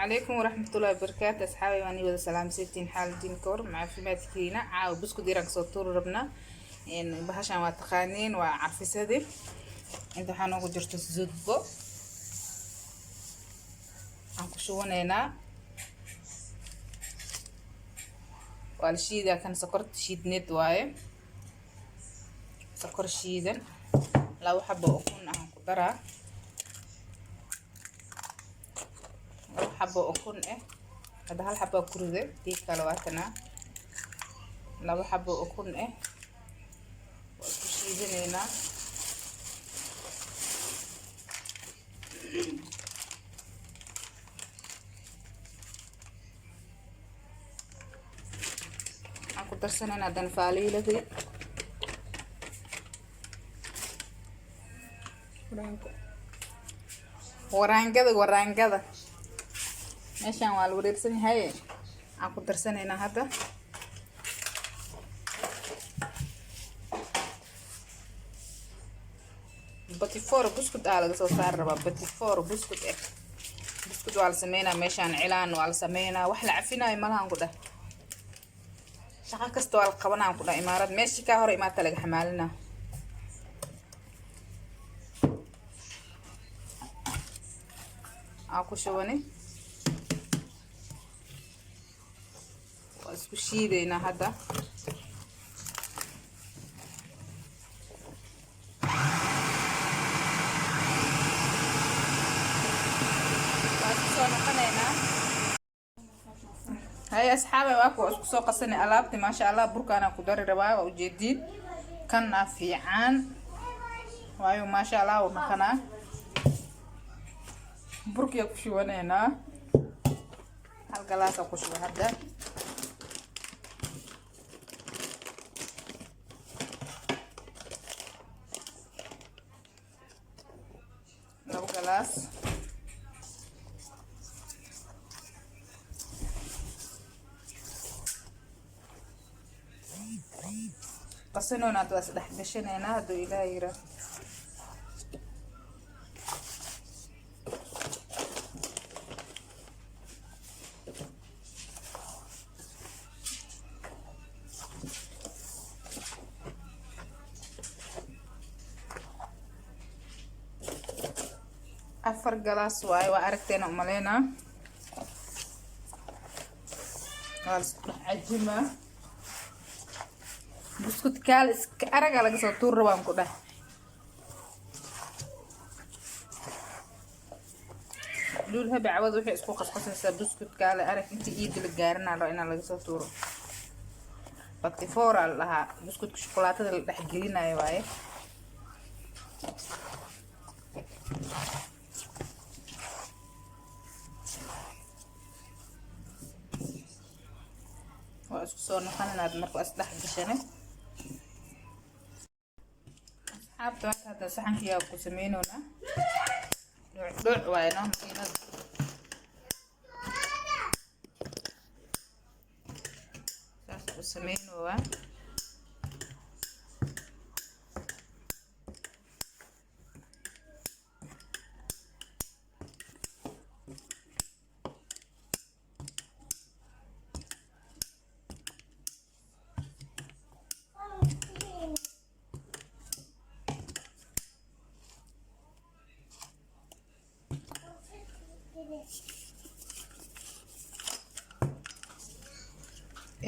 Calaykum waraxmatullaahi wabarakaatu. Asxaabi, waan wada salaamsantiin. Xaaladiin ka war, caafimaadkiina? Caawa buskud yaraan kasoo tuuri rabnaa. Bahashan waa taqaaniin, waa carfisadii. Inta waxaa noogu jirta zudbo aan ku shubanaynaa, waa la shiidaa. Kan sokorta shiidneed waaye, sokor shiidan, labo xabo ukun ah ku daraa, labo xabo ukun ah. Hadda hal xabaa ku riday, tii kale waa tanaa. Labo xabo ukun ah waa isku shiidanaynaa. Waxaan ku darsanaynaa haddana faaliiladii. Waraangada, waraangada meeshaan waa la wareersan yahay. Aan ku darsanaynaa hadda batifor buskud aa laga soo saari rabaa, batifor buskud eh. Buskud waa la sameynaa meeshaan, cilaan waa la sameynaa, wax la cafinaayo malahan ku dheh. Shaqo kasta waa la qabanaan ku dheh. Imaarad meeshii kaa hor imaata laga xamaalinaa. Aan ku shubani, waa isku shiideynaa hadda. Waa isku soo noqonaynaa. Haye asxaabe, waa kuwa isku soo qasanay alaabti, maasha Allah. Burkaanaa ku dari rabaa, waa ujeediin. Kana fiican waayo, maasha Allah, uu naqanaa. Burkiyaa ku shubanaynaa, hal galaasaa ku shuba hadda. Labo galaas. Qasinoona hadda, waa isdhex gashanaynaa hadduu Ilaah yiraa. 4 galaas waaye, waa aragteena umaleynaa. Waa la isku dhex cajimaa. Buskut kaal iska aragaa laga soo tuur rabaan ku dheh. Luul habe cawad waxay isku qasqasaysaa buskut kaale arag. Intii iida la gaarinaa raba inaa laga soo tuuro. Batifoora la dhahaa, buskutka shukulaatada la dhex gelinayo waaye. Waa isku soo noqonanaad marka waa isdhex gashane. Asxaabta, marka hadda saxankiyaa ku sameynoonaa. Dhuuc dhuuc waaye noo makiinada. Saas u sameynooaa.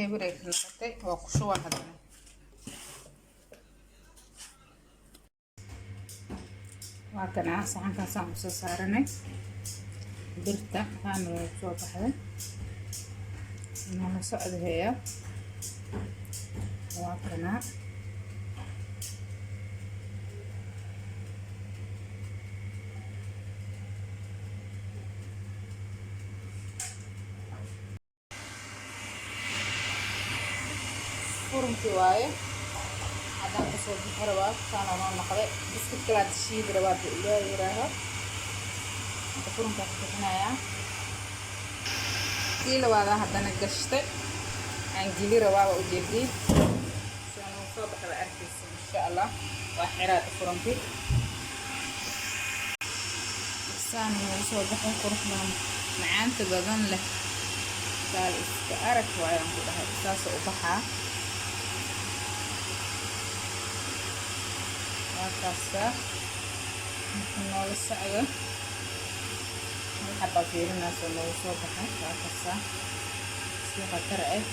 Eberay noqotay, waa ku shuban haddana. Waa kana saxankaasaan kusoo saaranay birta, waxaana waa kusoo baxday inala socdaheeya. Waa kana. Furunkii waaye, haddaan kasoo bixi rabaa. Saana noo noqday. Buskut kalaad shiidi rabaa hadduu Ilaah yiraaho. Hadda furunkaa ku bixinayaa. Kii labaadaan haddana gashtay aan geli rabaa, waa ujeediin sida nagu soo baxda, arkaysa insha Allah. Waa xiraada furunkii, saan noogu soo baxay, qurux badan. Macaanta badan leh, kaal iska arag waayaan ku dhahay. Saasoo u baxaa, waa kaasaa. Marka noola socdo, hal xabaa fiirinaasoo noogu soo baxay. Waa kaasaa, si khatar ah,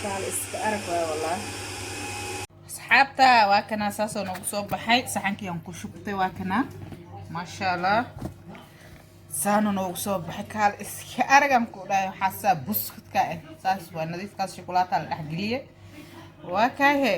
kaal iska arag waay wallaahi. Asxaabta, waa kanaa, saasoo noogu soo baxay. Saxankii aan ku shubtay waa kanaa, maasha Allah, saana noogu soo baxay. Kaal iska aragan ku dhahay. Waxaa saa buskudka ah, saas waa nadiifkaas, shukulaataa la dhexgeliyey. Waa kaahe.